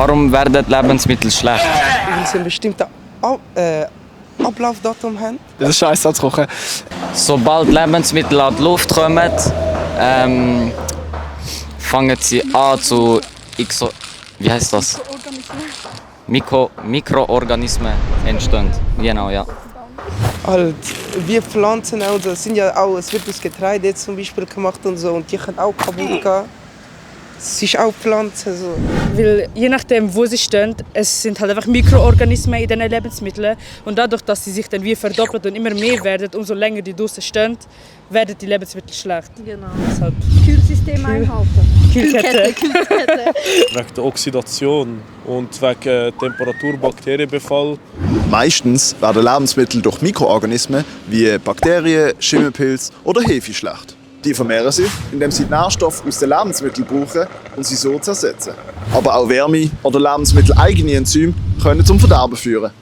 Warum werden Lebensmittel schlecht? Weil sie ein bestimmtes Ablaufdatum haben. Das ist scheiße zu kochen. Sobald Lebensmittel an die Luft kommen, fangen sie an zu wie heißt das? Mikroorganismen entstehen. Genau, ja. Halt, wir Pflanzen auch, das sind ja auch, es wird aus Getreide zum Beispiel gemacht und so, und die können auch kaputt gehen. Es ist auch Pflanzen so. Weil je nachdem, wo sie stehen, es sind halt einfach Mikroorganismen in diesen Lebensmitteln. Und dadurch, dass sie sich dann wie verdoppeln und immer mehr werden, umso länger die draußen stehen, werden die Lebensmittel schlecht. Genau. Deshalb Kühlsystem einhalten. Kühlkette. Kühlkette. Wegen der Oxidation und wegen Temperatur-Bakterienbefall. Meistens werden Lebensmittel durch Mikroorganismen wie Bakterien, Schimmelpilze oder Hefe schlecht. Die vermehren sich, indem sie die Nährstoffe aus den Lebensmitteln brauchen und sie so zersetzen. Aber auch Wärme oder lebensmitteleigene Enzyme können zum Verderben führen.